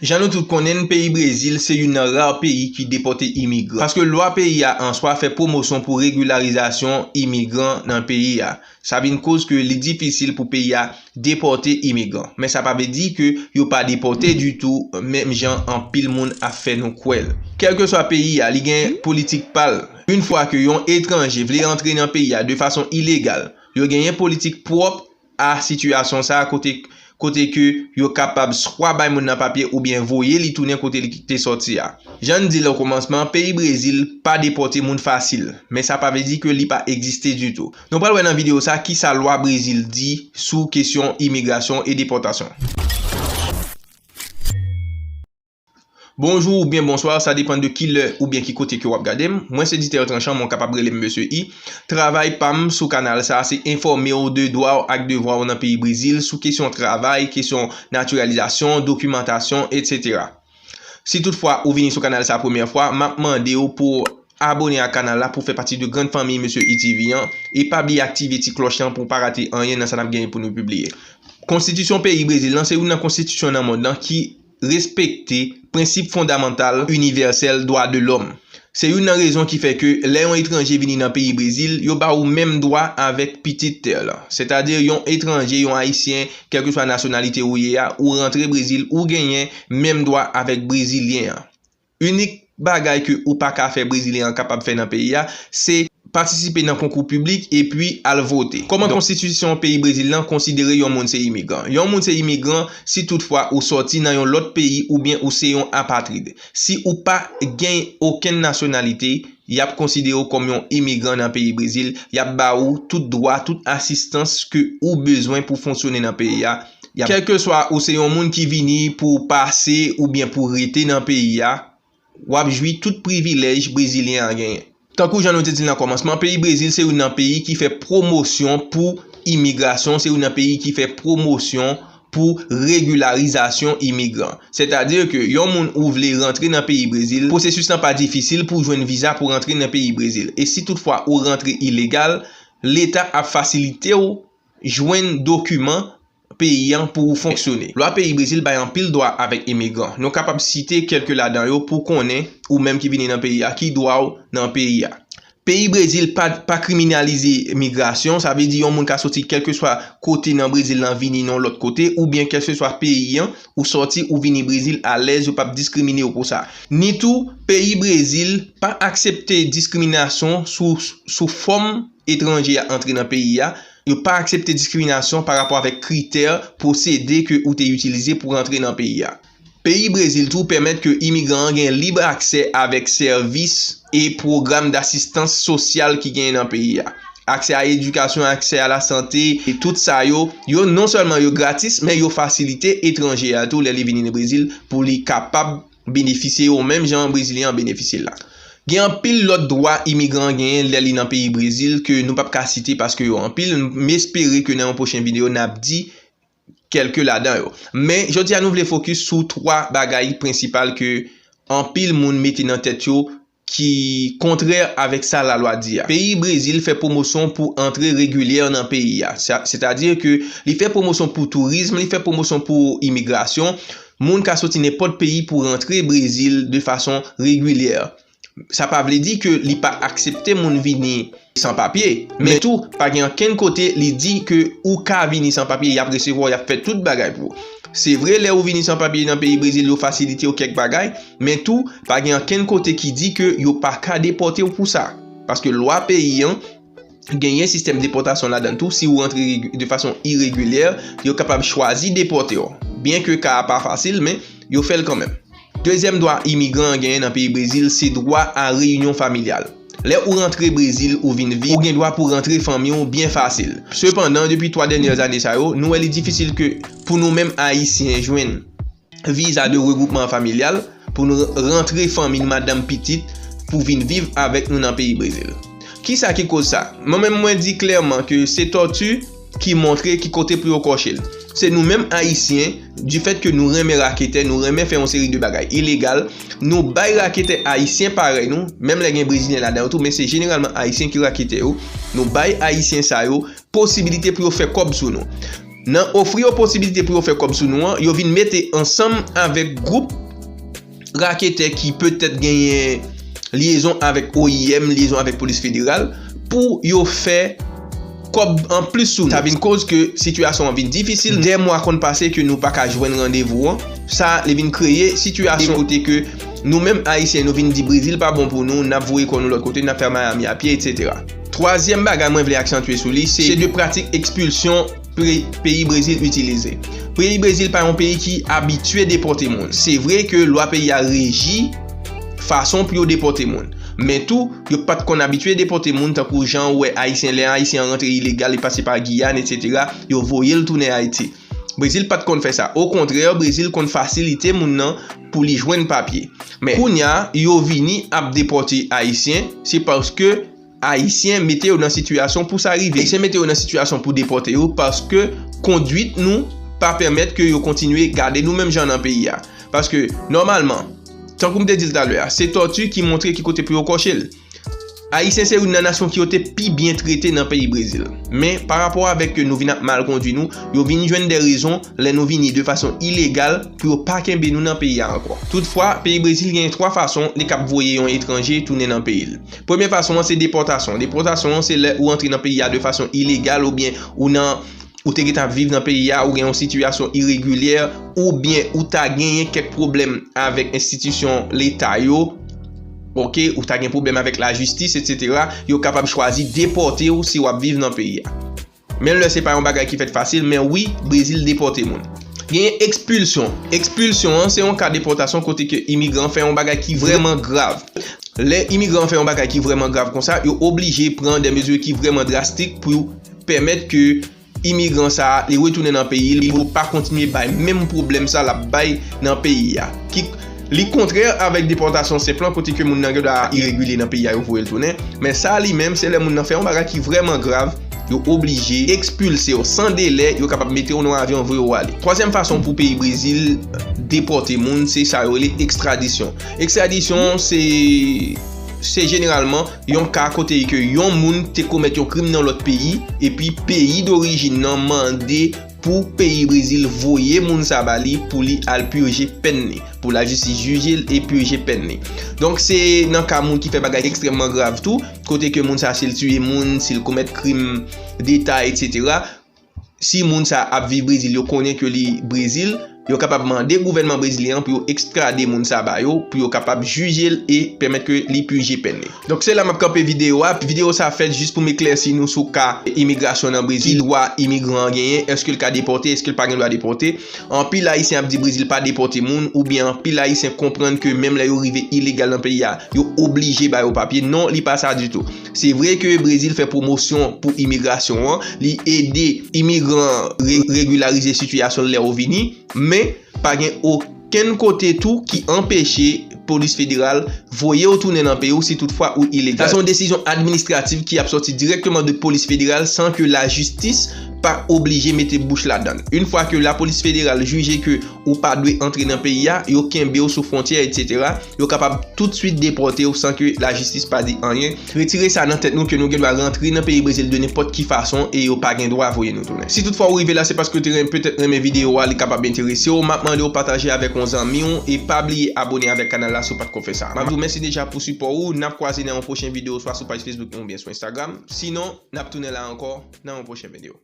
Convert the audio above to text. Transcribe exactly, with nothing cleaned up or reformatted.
Jan nou tout konnen n, peyi Brezil se youn nan ra peyi ki depòte imigran. Paske lwa peyi a an swa fè pwomosyon pou regilarizasyon imigran nan peyi a. Sa vin koz ke li difisil pou peyi a depòte imigran. Men sa pa vle di ke yo pa depòte ditou, menm jan anpil moun ap fè nou kwè l. Kèlkeswa peyi a, li gen politik pa l. Yon fwa ke yon etranje vle rantre nan peyi a de fason ilegal, yo genyen politik pwòp a sitiyasyon sa a kote, kote ke yo kapab swa bay moun nan papye oubyen voye li tounen kote li te sòti a. Jan n di l okòmansman, peyi Brezil pa depòte moun fasil, men sa pa vle di ke li pa egziste ditou. Nou pral wè nan videyo sa kisa lwa Brezil di sou kesyon imigrasyon e depòtasyon. Bonjou oubyen bonswa, sa depann de ki lè oubyen ki kote ke w ap gade m. Mwen se Dieter Tranchant, men w kapab rele m Mesye I. Travay pa m sou kanal sa a se enfòme w de dwa w ak devwa w nan peyi Brezil sou kesyon travay, kesyon natiralizasyon, dokimantasyon, etsetera. Si toutfwa ou vini sou kanal sa a premyè fwa, m ap mande w pou w abòne ak kanal la pou w fè pati de grann fanmi Mesye I T V an, e pa bliye aktive ti klòch lan pou w pa rate anyen nan sa n ap genyen pou nou pibliye. Konstitisyon peyi Brezil lan se youn nan konstitisyon nan mond lan ki respekte prensip fondamantal inivèsèl dwa de lòm. Se youn nan rezon ki fè ke lè yon etranje vini nan peyi Brezil, yo ba ou menm dwa avèk pitit tè lan. Sètadi yon etranje, yon Ayisyen, kèlkeswa nasyonalite ou ye a, ou rantre Brezil, ou genyen menm dwa avèk Brezilyen an. Inik bagay ke ou pa ka fè Brezilyen an kapab fè nan peyi a, se patisipe nan konkou piblik epi al vote. Kòman konstitisyon peyi Brezil lan konsidere yon moun se imigran? Yon moun se imigran si toutfwa ou sòti nan yon lòt peyi oubyen ou se yon apatrid. Si ou pa gen okenn nasyonalite, y ap konsidere w kòm yon imigran nan peyi Brezil, y ap ba ou tout dwa, tout asistans ke ou bezwen pou fonksyone nan peyi a. Y ap, kèlkeswa ou se yon moun ki vini pou pase oubyen pou rete nan peyi a, w ap jwi tout privilèj brezilyen an genyen. Tankou jan nou te di l nan kòmansman, peyi Brezil se youn nan peyi ki fè pwomosyon pou imigrasyon, se youn nan peyi ki fè pwomosyon pou regilarizasyon imigran. Sètadi ke yon moun ou vle rantre nan peyi Brezil, pwosesis lan pa difisil pou w jwenn viza pou rantre nan peyi Brezil. E si toutfwa ou rantre ilegal, Leta ap fasilite w jwenn dokiman peyi an pou w fonksyone. Lwa peyi Brezil bay anpil dwa avèk imigran. Nou kapab site kèlke ladan yo pou konnen, ou menm ki vini nan peyi a, ki dwa w nan peyi a. Peyi Brezil pa, pa kriminalize migrasyon, sa vle di yon moun ka soti kèlkeswa kote nan Brezil lan vini nan lòt kote, oubyen kèlkeswa peyi an ou sòti ou vini Brezil alèz, yo p ap diskrimine w pou sa. Nitou, peyi Brezil pa aksepte diskriminasyon sou, sou fòm etranje a antre nan peyi a, yo pa aksepte diskriminasyon pa rapò avèk kritè pwosede ke ou te itilize pou rantre nan peyi a. Peyi Brezil tou pèmèt ke imigran an gen lib aksè avèk sèvis e pwogram dasistans sosyal ki genyen nan peyi a. Aksè a edikasyon, aksè a lasante, e tout sa yo, yo non sèlman yo gratis, men yo fasilite etranje a tou lè li vini nan Brezil pou li kapab benefisye yo menm jan Brezilyen an benefisye la. Gen anpil lòt dwa imigran an genyen lè li nan peyi Brezil ke nou p ap ka site paske yo anpil. M espere ke nan yon pwochen videyo n ap di kèlke ladan yo. Men, jodi a nou vle fokis sou twa bagay prensipal ke anpil moun mete nan tèt yo ki kontrè avèk sa lalwa di a. Peyi Brezil fè pwomosyon pou antre regilyè nan peyi a. Sa, sètadi ke li fè pwomosyon pou tourizm, li fè pwomosyon pou imigrasyon. Moun ka soti nenpòt peyi pou rantre Brezil de fason regilyè. Sa pa vle di ke li pa aksepte moun vini san papye. Men tou, pa gen ankenn kote li di ke ou ka vini san papye, y ap resevwa w, y ap fè tout bagay pou ou. Se vre, lè ou vini san papye nan peyi Brezil, yo fasilite w kèk bagay, men tou, pa gen ankenn kote ki di ke yo pa ka depòte w pou sa. Paske lwa peyi an genyen sistèm depòtasyon ladan l tou, si ou rantre regi-, de fason iregilyè, yo kapab chwazi depòte w. Byenke ka a pa fasil, men yo fè l kanmenm. Dezyèm dwa imigran an genyen nan peyi Brezil se dwa a reyinyon familyal. Lè ou rantre Brezil, ou vin viv, ou gen dwa pou rantre fanmi w byen fasil. Sepandan, depi twa dènyè ane sa yo, nou wè li difisil ke pou nou menm Ayisyen jwenn viza de regwoupman familyal pou nou rantre fanmi n, madanm, pitit, pou vin viv avèk nou nan peyi Brezil. Kisa ki koz sa? Mwen menm, mwen di klèman ke se tòti ki montre ki kote pou yo kòche l. Se nou menm Ayisyen, difèt ke nou renmen raketè, nou renmen fè yon seri de bagay ilegal, nou bay raketè ayisyen parèy nou, menm lè gen Brezilyen ladan yo tou, men se jeneralman Ayisyen ki raketè yo, nou bay Ayisyen sa yo posibilite pou yo fè kòb sou nou. Nan ofri yo posibilite pou yo fè kòb sou nou an, yo vin mete ansanm avèk gwoup raketè ki petèt genyen lyezon avèk O I M, lyezon avèk polis federal, pou yo fè kòb anplis sou nou. Sa vin koz ke sitiyasyon an vin difisil. Dè mwa konn pase ke nou pa ka jwenn randevou an. Sa, li vin kreye sitiyasyon kote ke nou menm Ayisyen, nou vin di Brezil pa bon pou nou, n ap voye kò nou lòt kote, n ap fè Miami a pye, etsetera. Twazyèm bagay mwen vle aksantye sou li, se de pratik ekspilsyon pe-, peyi Brezil itilize. Peyi Brezil pa yon peyi ki abitye depòte moun. Se vre ke lwa peyi a reji fason pou yo depòte moun. Men tou, yo pa t konn abitye depòte moun tankou jan ou wè Ayisyen, lè Ayisyen an rantre ilegal, li pase pa Giyàn, etsetera, yo voye l tounen Ayiti. Brezil pa t konn fè sa. Okontrè, Brezil konn fasilite moun nan pou li jwenn papye. Men kounye a, yo vini ap depòte Ayisyen, se paske Ayisyen mete yo nan sitiyasyon pou sa rive. Ayisyen mete yo nan sitiyasyon pou depòte yo paske kondwit nou pa pèmèt ke yo kontinye gade nou menm jan nan peyi a. Paske, nòmalman, tankou m te di l talè a, se tòti ki montre ki kote pou yo kòche l. Ayisyen se youn nan nasyon ki yo te pi byen trete nan peyi Brezil. Men, pa rapò avèk ke nou vin ap mal kondwi nou, yo vin jwenn de rezon lè nou vini de fason ilegal pou yo pa kenbe nou nan peyi a ankò. Toutfwa, peyi Brezil genyen twa fason li k ap voye yon etranje tounen nan peyi l. Premye fason an se depòtasyon. Depòtasyon an se lè ou antre nan peyi a de fason ilegal oubyen ou nan, ou te gentan ap viv nan peyi a, ou gen yon sitiyasyon iregilyè, oubyen ou ta genyen kèk pwoblèm avèk enstitisyon leta yo, oke, ou ta gen pwoblèm avèk lajistis, etsetera, yo kapab chwazi depòte w si w ap viv nan peyi a. Men lè se pa yon bagay ki fèt fasil, men wi, Brezil depòte moun. Genyen ekspilsyon. Ekspilsyon an se yon ka depòtasyon kote ke imigran fè yon bagay ki vrèman grav. Lè imigran fè yon bagay ki vrèman grav konsa, yo oblije pran de mezi ki vrèman drastik pou pèmèt ke imigran sa a, li retounen nan peyi l, li pou pa kontinye bay menm pwoblèm sa l ap bay nan peyi a. Ki, li kontrè avèk depòtasyon senp lan, kote ke moun nan gen dwa iregilye nan peyi a, yo voye l tounen. Men sa li menm, se lè moun nan fè yon bagay ki vrèman grav, yo oblije ekspilse w san delè, yo kapab mete w nan yon avyon, voye w ale. Twazyèm fason pou peyi Brezil depòte moun, se sa yo rele ekstradisyon. Ekstradisyon, se, se jeneralman yon ka kote ke yon moun te komèt yon krim nan lòt peyi, epi peyi dorijin nan mande pou peyi Brezil voye moun sa ba li pou li al pije pèn li, pou lajistis jije l e pije pèn li. Donk, se nan ka moun ki fè bagay ekstrèmman grav tou, kote ke moun sa, si l tiye moun, si l komèt krim deta, etsetera, si moun sa ap viv Brezil, yo konnen ke li Brezil, yo kapab mande gouvènman brezilyen an pou yo ekstrade moun sa ba yo, pou yo kapab jije l e pèmèt ke li pije pèn li. Donk, se la m ap kanpe videyo a. Videyo sa fèt jis pou m eklèsi nou sou ka imigrasyon nan Brezil. Ki dwa imigran an genyen? Èske l ka depòte? Èske l pa gen dwa depòte? Anpil Ayisyen ap di Brezil pa depòte moun, oubyen anpil Ayisyen konprann ke menm lè yo rive ilegal nan peyi a, yo oblije ba yo papye. Non, li pa sa ditou. Se vre ke Brezil fè pwomosyon pou imigrasyon an, li ede imigran re-, regilarize sitiyasyon l lè yo vini, men pa gen okenn kote tou ki anpeche polis federal voye w tounen nan peyi w si toutfwa ou ilegal. Sa se yon desizyon administrativ ki ap sòti dirèkteman de polis federal san ke lajistis pa oblije mete bouch ladan l. Yon fwa ke lapolis federal jije ke ou pa dwe antre nan peyi a, yo kenbe w sou fwontyè, etsetera, yo kapab toutswit depòte w san ke lajistis pa di anyen. Retire sa nan tèt nou ke nou gen dwa rantre nan peyi Brezil de nenpòt ki fason e yo pa gen dwa voye nou tounen. Si toutfwa ou rive la, se paske w te ren-, petèt renmen videyo a, li kapab enterese w. M ap mande w pataje avèk yon zanmi w e pa bliye abone avèk kanal la si w pa t ko fè sa. M ap di w mèsi deja pou sipò ou. N ap kwaze nan yon pwochen videyo, swa sou paj Facebook nou oubyen sou Instagram. Sinon, n ap tounen la ankò nan yon pwochen videyo.